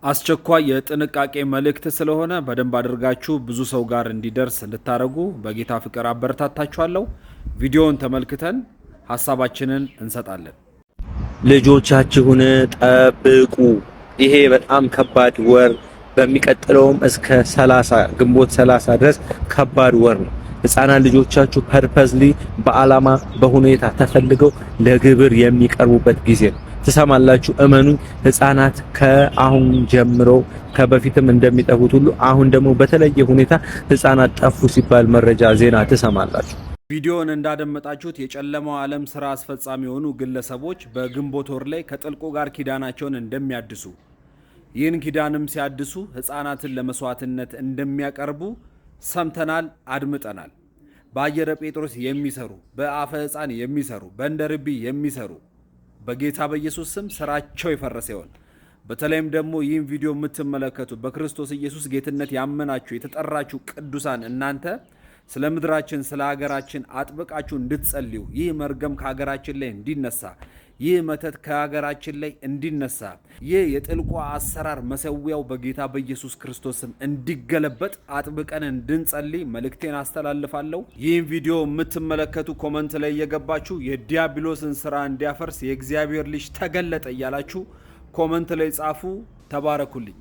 አስቸኳይ የጥንቃቄ መልእክት ስለሆነ በደንብ አድርጋችሁ ብዙ ሰው ጋር እንዲደርስ እንድታደርጉ በጌታ ፍቅር አበረታታችኋለሁ። ቪዲዮውን ተመልክተን ሀሳባችንን እንሰጣለን። ልጆቻችሁን ጠብቁ። ይሄ በጣም ከባድ ወር፣ በሚቀጥለውም እስከ 30 ግንቦት 30 ድረስ ከባድ ወር ነው። ህፃናት ልጆቻችሁ purposely በአላማ በሁኔታ ተፈልገው ለግብር የሚቀርቡበት ጊዜ ነው። ትሰማላችሁ፣ እመኑኝ። ህፃናት ከአሁን ጀምሮ ከበፊትም እንደሚጠፉት ሁሉ አሁን ደግሞ በተለየ ሁኔታ ህፃናት ጠፉ ሲባል መረጃ ዜና ትሰማላችሁ። ቪዲዮን እንዳደመጣችሁት የጨለማው ዓለም ስራ አስፈጻሚ የሆኑ ግለሰቦች በግንቦት ወር ላይ ከጥልቁ ጋር ኪዳናቸውን እንደሚያድሱ፣ ይህን ኪዳንም ሲያድሱ ህፃናትን ለመስዋዕትነት እንደሚያቀርቡ ሰምተናል፣ አድምጠናል። በአየረ ጴጥሮስ የሚሰሩ፣ በአፈ ሕፃን የሚሰሩ፣ በእንደርቢ የሚሰሩ በጌታ በኢየሱስ ስም ስራቸው የፈረሰ ይሆን። በተለይም ደግሞ ይህን ቪዲዮ የምትመለከቱ በክርስቶስ ኢየሱስ ጌትነት ያመናችሁ የተጠራችሁ ቅዱሳን እናንተ ስለ ምድራችን ስለ ሀገራችን አጥብቃችሁ እንድትጸልዩ፣ ይህ መርገም ከሀገራችን ላይ እንዲነሳ፣ ይህ መተት ከሀገራችን ላይ እንዲነሳ፣ ይህ የጥልቁ አሰራር መሰዊያው በጌታ በኢየሱስ ክርስቶስ ስም እንዲገለበጥ አጥብቀን እንድንጸልይ መልእክቴን አስተላልፋለሁ። ይህን ቪዲዮ የምትመለከቱ comment ላይ እየገባችሁ የዲያብሎስን ስራ እንዲያፈርስ የእግዚአብሔር ልጅ ተገለጠ እያላችሁ comment ላይ ጻፉ። ተባረኩልኝ።